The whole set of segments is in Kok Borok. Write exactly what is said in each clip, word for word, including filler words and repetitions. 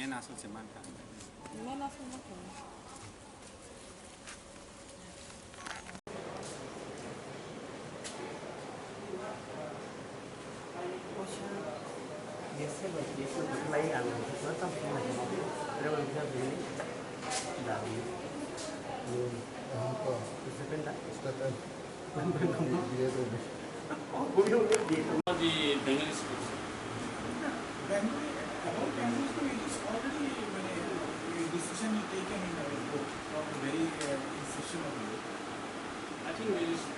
Main aswk se mankha. Main aswk mankha. The Bengali schools. Bengali, about Bengali school, it is already, মানে, a decision is taken in our board from the very, uh, inception of the board. I think we should,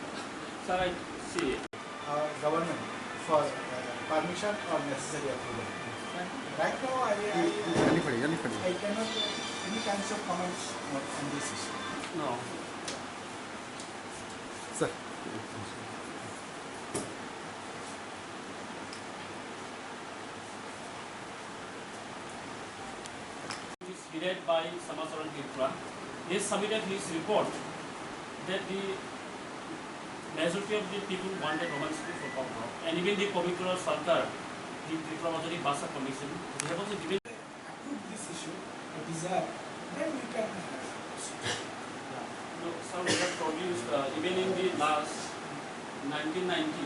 sir, I see. Uh, government for, uh, permission or necessary approval. Right now, I, I, Jani padi, jani padi. I cannot any kinds of comments on this issue. No. Sir. It is headed by Samacharan Tripura. He submitted his report that the majority of the people wanted Roman script for Kokborok, and even the Pabitra Sarkar, the Tripura Bhojali Bhasha Commission, they have also given approve this issue, a desire, then we can, uh, proceed. No, sir, we have produced, uh, even in the last nineteen ninety,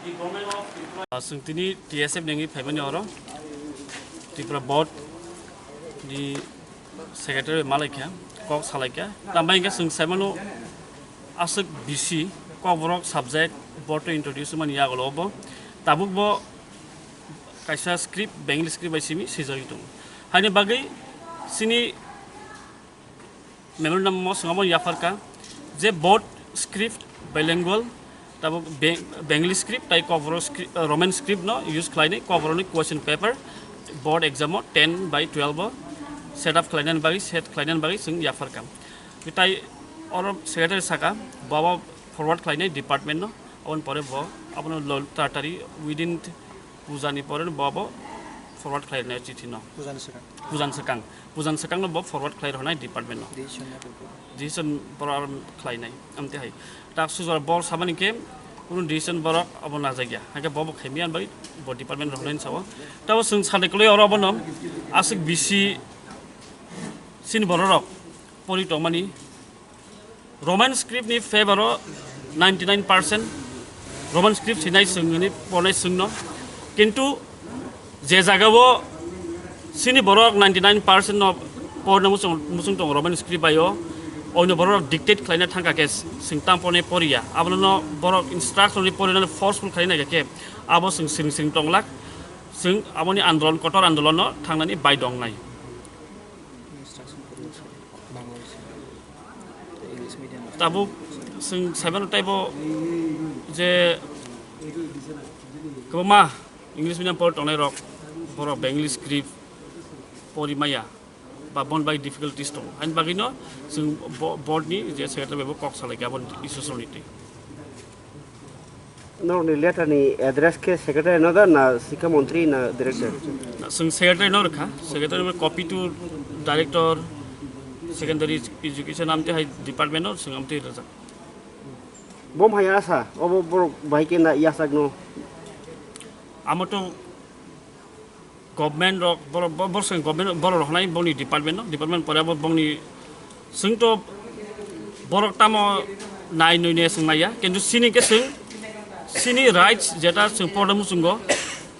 the government of Tripura. Ah, chwng tini T S F nengwi phaimani oro Tripura Board ni secretary malaikha, kok salaikha. Tambai hwnkhe chwng saimano aswk bisi Kokborok subject board to introduce mani yagulo bo. Tabuk bo kaisa script, Bengali script bai simi swijagwi tongo. Haini bagwi chini memorandum o swngamo yapharkha je board script bilingual, tabuk Be-, Bengali script tai Kokborok scri-, uh, Roman script no use khlainai Kokborokni question paper board exam o ten by twelve o set up khlainani bagwi, set khlainani bagwi chwng yapharkha. Tai oro secretary saka, bo abo forward khlainai department no, aboni pore bo abono lo-, taratari within puja ni pore bo abo forward khlainai chithi no. Puja ni swkang. Puja ni swkang. Puja ni swkang no bo forward khlai rwnai department no. Decision no tongkha. Decision borok aro khlainai. Amte hai. Tak sujor bor sabani khe kunu decision borok abo najakya. Hake bo bo khaimya bai bo department rwnai sao. Tabo chwng sade kwlai oro abono aswk bisi chini bororok pori tongmani Roman script ni favor o ninety nine percent Roman script sinai swng hwnwi pornai swngno. Kintu je jagao chini borok ninety nine percent no porna muchung, muchung tongo Roman script bai o, oino borok dictate khlaina thangkha khe swng tam pornai poriya. Abono borok instruction ni porinani forceful khlaina khe abo swng swng swng tonglak. Swng aboni andolon, kotor andolon no thangnani bai dongnai. Instruction porwi se Bangla se. English medium. Tabuk chwng saimano taibo je kwbangma English medium por tongnai rok, borok Bengali script pori maya ba bon bai difficulties tong. Ani bagwi no chwng bo-, board ni je secretary bai bo kok salai kha aboni issue song ni twi. Norokni letter ni address khe secretary no da na Sikha Montri na director? Chwng secretary no rwkha, secretary no copy to director secondary education amte hai department no chwng amte rwjak. Bom hai asa, obo borok bai khe na yasak no. Amo to Government rok, borok, bo-, borok se government, borok rok hwnai boni department no, department pore bo bongni swng to borok tamo nai nui ne swng naiya, kintu sini ke swng, sini rights jeta swng porda muchungo,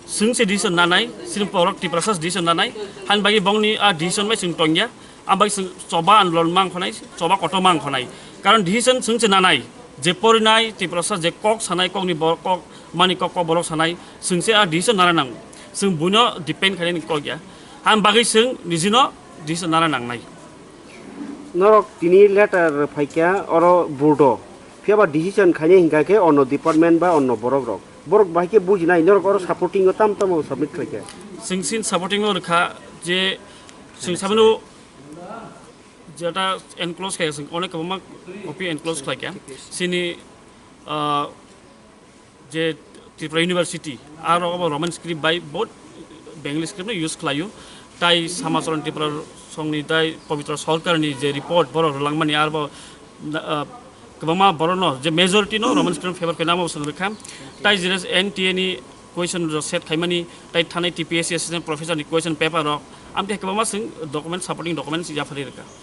swng se decision nanai, sini borok Tiprasa se decision nanai, han bagwi bongni a decision bai swng tongya, a bai swng choba andolon mang khonai, choba koto mang khonai, karon decision swng se nanai, je porinai Tiprasa je kok sanai kokni borok kok mani kok kok borok sanai, swng se a decision nana nango. Chwng buino depend khainani kok ya. Ham bagwi chwng nijino decision nana nangnai. Norok tini letter phaikha oro board o. Phiya ba decision khainai hinkha khe onno department ba onno borok rok. Borok bahai khe bujinai norok oro supporting o tam tamo submit khlaikha. Chwng sin supporting o rwkha je chwng samano jeta enclose khaikha chwng onek kwbangma copy enclose khlaikha. Chini, ah, je Tripura University, aro obo Roman script bai bo Bengali script no use khlaio. Tai Samacharan Tripura songni tai Pabitra Sarkarni je report borok rwlangmani aro, ah, kwbangma borokno je majority no Roman script favor khaina amo swng rwkha. Tai je N T A ni Question rok set khaimani, tai thanai T P S C assistant professor ni question paper rok, amtwi kwbangma swng document, supporting documents yapharwi rwkha.